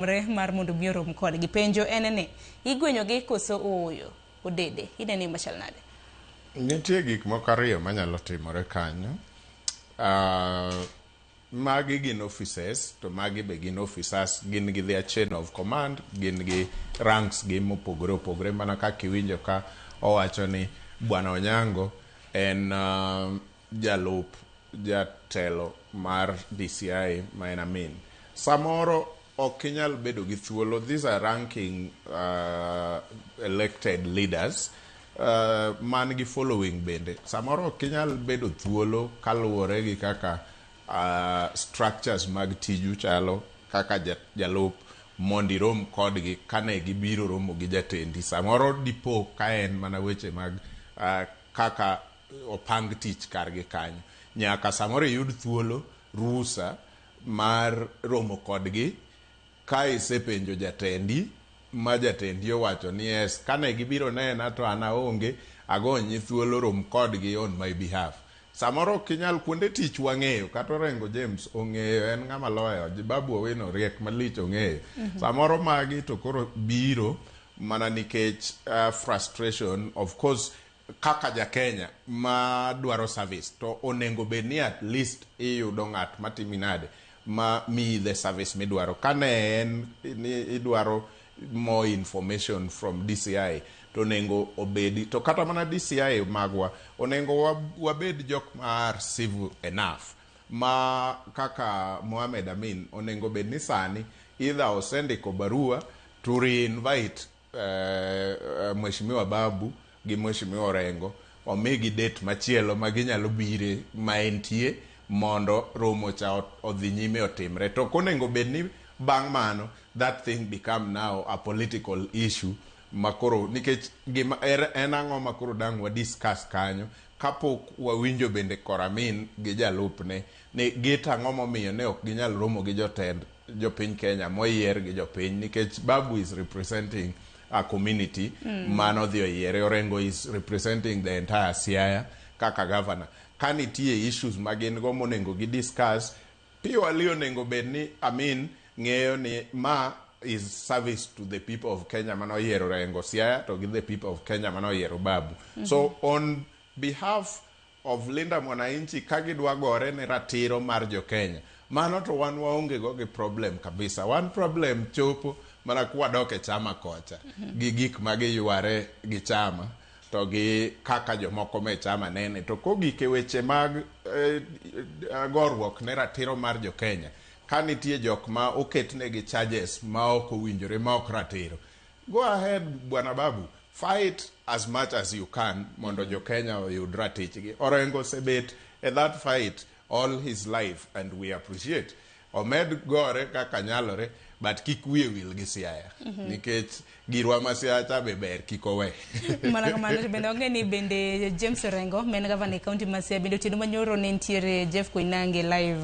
Mar mondo mi orom kodgi. Penjo en ni, igwenyogi koso ooyo? Odede, inene machal nade? Nitie gik moko ariyo manyalo timore kanyo. Magi gin offices to magi be gin officers, gin gi their chain of command, gin gi ranks gi mopogore opogore, mana kaka iwinjo ka owacho ni Bwana Onyango en jalup jatelo mar DCI ma en Amin. Samoro ok inyal bedo gi thuolo, these are ranking elected leaders man gi following bende. Samoro ok inyal bedo thuolo kaluwore gi kaka structures mag tiju chalo kaka jalup mondo irom kodgi kane gibiro romo gi jatendi. Samoro dipo ka en mana weche mag kaka opang tich kargi kanyo. Nyaka samoro iyud thuolo, rusa mar romo kodgi ka isepenjo jatendi ma jatendi owacho ni yes, kane gibiro nena to an aonge, agonyi thuolo, rom kodgi on my behalf. Samoro ok inyal kuonde tich wang'eyo, kata Orengo James ong'eyo, en ng'ama loyo, Babu Owino riek malich, ong'eyo. Samoro magi to koro biro mana nikech frustration, of course. Kaka ja Kenya ma dwaro service to onego bed ni at least iyudo ng'at matimi nade ma miyi the service midwaro. Kane en ni idwaro more information from DCI to onego obedi to kata mana DCI magwa onego wabed jok ma are civil enough ma kaka Mohamed Amin onego bed ni sani either osendiko barua to re-invite Mheshimiwa Babu gi Mheshimiwa Orengo, omigi date machielo ma ginyalo bire ma entie mondo romo cha odhi nyime otimre. To ok onego bed ni bang' mano that thing become now a political issue makoro nikech gima en ang'o ma koro dang' wa discuss kanyo kapok wawinjo bende Koramin gi jalupne ni git ang'o momiyo ne ok ginyal romo gi jotend jopiny Kenya moyier gi jopiny, nikech Babu is representing a community mano dhi oyiere, Orengo is representing the entire Siaya kaka governor. Ka nitie issues ma gin go monego gi discuss purely, onego bed ni Amin ng'eyo ni ma is service to the people of Kenya mano oyiero Orengo Siaya to gi the people of Kenya mano oyiero Babu. So on behalf of Linda Mwananchi, ka gidwa gore ne ratiro mar jo Kenya, mano to wan waonge go gi problem kabisa. Wan problem chopo mana kwadok e chama kocha gi gik ma giyware gi chama to gi kaka jomoko me chama nene. To kogik e weche mag goruok ne ratiro mar jo Kenya, ka nitie jok ma oketnegi charges ma ok owinjore, ma ok ratiro, go ahead, Bwana Babu, fight as much as you can mondo jo Kenya oyud ratichgi. Orengo osebet e that fight all his life and we appreciate. Omed gore kaka nyalore, but kik wiye wil gi Siaya nikech girwa ma Siaya cha be ber kik owe. Mana kamano. To bende wang'e ni bende James Orengo ma en gavana e kaunti ma Siaya bende otieno manyoro ne nitiere Jeff Koinange live.